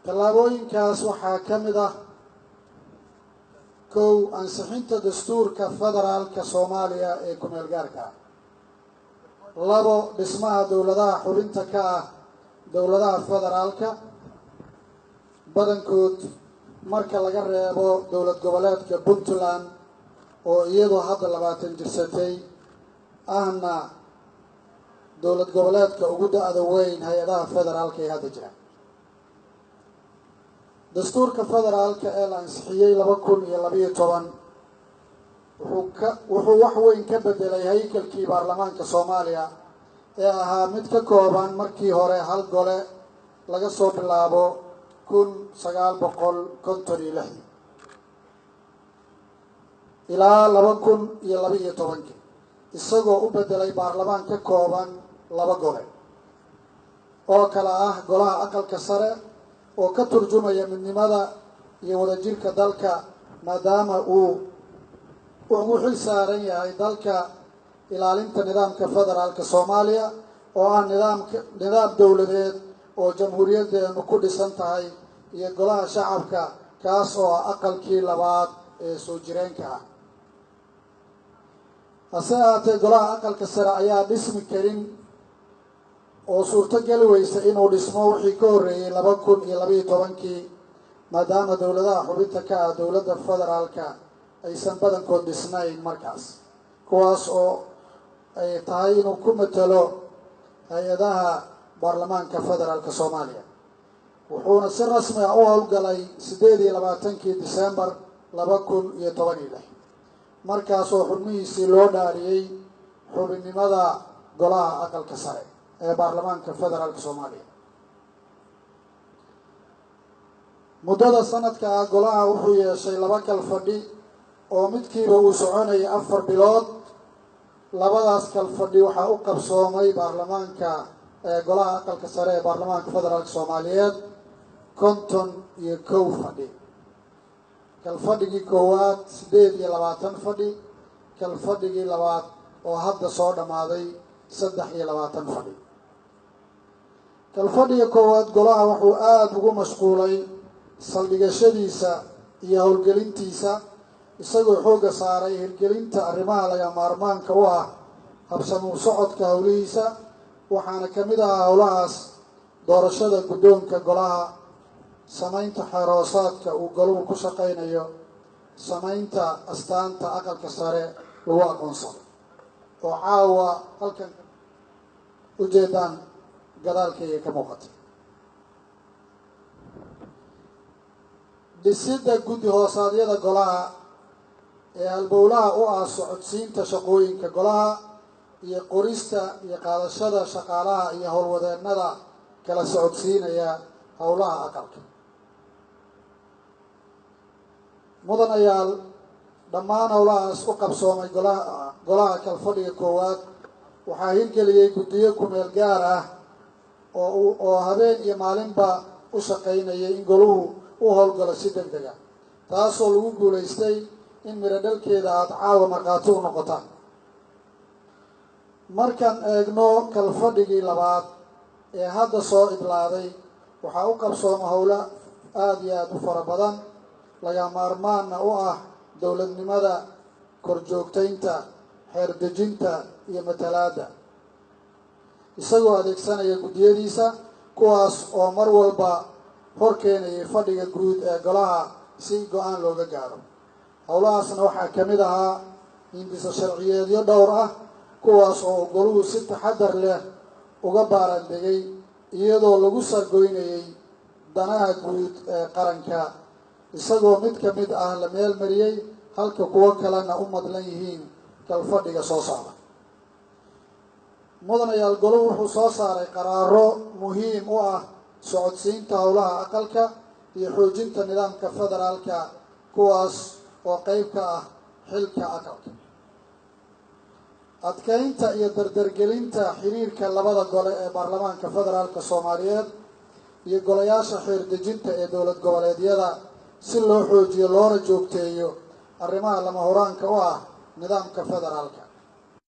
Tallaabooyinkaas waxaa ka mid ah: kow, ansixinta dastuurka federaalka Soomaaliya ee kumeel gaarka ah; labo, dhismaha dowladaha xubinta ka ah dowladaha federaalka badankood, marka laga reebo dowlad goboleedka Puntland oo iyadoo hadda 20 jirsatay, ahna dowlad goboleedka ugu da-da weyn hay-adaha federaalka ee hadda jira. Dastuurka federaalka ee la ansixiyey 2012 wuxuu wax weyn ka bedelay haykalkii baarlamaanka Soomaaliya ee ahaa mid ka kooban markii hore hal gole laga soo bilaabo 1956 ilaa 2012-kii, isagoo u bedelay baarlamaan ka kooban laba gole oo kale ah golaha aqalka sare oo ka turjumaya midnimada iyo wadajirka dalka, maadaama uu ugu xil saaran yahay dalka ilaalinta nidaamka federaalka Soomaaliya oo ah nidaam dowladeed oo jamhuuriyaddeenu ku dhisan tahay, iyo golaha shacabka, kaas oo ah aqalkii labaad ee soo jireenka ah. Hase ahaatee, golaha aqalka sare ayaa dhismi karin oo suurto geli weysa inuu dhismo wixii ka horreeyey 2012-kii, maadaama dowladaha xubinta ka ah dowladda federaalka aysan badankood dhisnayn markaas, kuwaas oo ay tahay inuu ku matalo hay-adaha baarlamaanka federaalka Soomaaliya. Wuxuuna si rasmi ah u howlgalay 28-kii Disembar 2016, markaasoo xubnihiisii loo dhaariyey xubinnimada golaha aqalka sare ee baarlamaanka federaalka Soomaaliya. Muddada sanadka ah golaha wuxuu yeeshay laba kal fadhi oo midkiiba uu soconayay 4 bilood. Labadaas kal fadhi waxaa u qabsoomay baarlamaanka ee golaha aqalka sare ee baarlamaanka federaalka Soomaaliyeed 51 fadhi. Kalfadhigii koowaad 28 fadhi, kalfadhigii labaad oo hadda soo dhammaaday 23 fadhi. Kalfadhiga koowaad golaha wuxuu aada ugu mashquulay saldhigashadiisa iyo howlgelintiisa, isagoo xoogga saaray hirgelinta arrimaha laga maarmaanka u ah habsamuu socodka howlihiisa. Waxaana ka mid ahaa howlahaas doorashada guddoonka golaha, samaynta xeeroosaadka uu goluhu ku shaqaynayo, samaynta astaanta aqalka sare lagu aqoonsado oo caawa halkan ujeedaan gadaalkayga ka muuqata, dhisidda guddi hoosaadyada golaha ee halbowlaha u ah socodsiinta shaqooyinka golaha, iyo qorista iyo qaadashada shaqaalaha iyo howlwadeennada kala socodsiinaya howlaha aqalka. Mudanayaal, dhammaan howlahaas u qabsoomay golaha kalfadhiga koowaad waxaa hirgeliyey guddiyo kumeel gaar ah oo habeen iyo maalinba u shaqaynayay in goluhu u howlgalo si deg deg ah, taasoo lagu guulaystay in midho dhalkeeda aada caawa markhaati u noqotaan. Markaan eegno kalfadhigii labaad ee hadda soo idlaaday, waxaa u qabsooma howlo aada iyo aada u fara badan, laga maarmaanna u ah dowladnimada, korjoogtaynta, xeerdejinta iyo matalaadda, isagoo adeegsanaya guddiyadiisa, kuwaas oo mar walba hor keenayay fadhiga guud ee golaha si go-aan looga gaaro. Howlahaasna waxaa ka mid ahaa hindiso sharciyeedyo dhowr ah, kuwaas oo goluhu si taxadar leh uga baarandegay, iyadoo lagu sargoynayay danaha guud ee qaranka, isagoo mid ka mid ah la meel mariyey, halka kuwo kalena u madlan yihiin kalfadhiga soo socda. Mudanayaal, goluhu wuxuu soo saaray qaraaro muhiim u ah socodsiinta howlaha aqalka iyo xoojinta nidaamka federaalka, kuwaas oo qeyb ka ah xilka aqalka: adkeynta iyo dardargelinta xiriirka labada gole ee baarlamaanka federaalka Soomaaliyeed iyo golayaasha xeerdejinta ee dowlad goboleedyada, si loo xoojiyo loona joogteeyo arrimaha lama huraanka u ah nidaamka federaalka.